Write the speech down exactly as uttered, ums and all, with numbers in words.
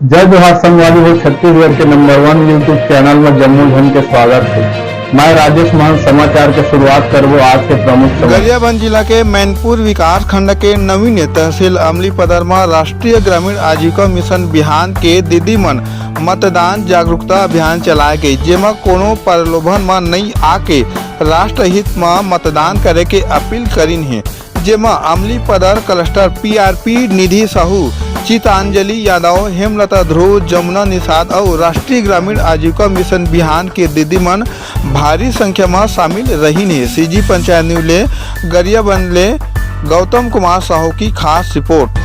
जय जोहार संगवारी हो, छत्तीसगढ़ के नंबर वन YouTube चैनल में जम्मो झन के स्वागत है। मैं राजेश महंत। समाचार के शुरुआत करबो आज के प्रमुख खबर। गरियाबंद जिला के मैनपुर विकास खंड के नवीन तहसील अमलीपदर म राष्ट्रीय ग्रामीण आजीविका मिशन बिहान के दीदी मन मतदान जागरूकता अभियान चलाए गई, जेमा कोनो प्रलोभन म नई आके राष्ट्रहित म मतदान करे के अपील करिन हे। जेमा अमलीपदर क्लस्टर पीआरपी निधि साहू, चितांजलि यादव, हेमलता ध्रुव, जमुना निषाद अउ राष्ट्रीय ग्रामीण आजीविका मिशन बिहान के दीदी मन भारी संख्या म शामिल रहिन हे। सीजी पंचायत न्यूज ले गरियाबंद ले गौतम कुमार साहू की खास रिपोर्ट।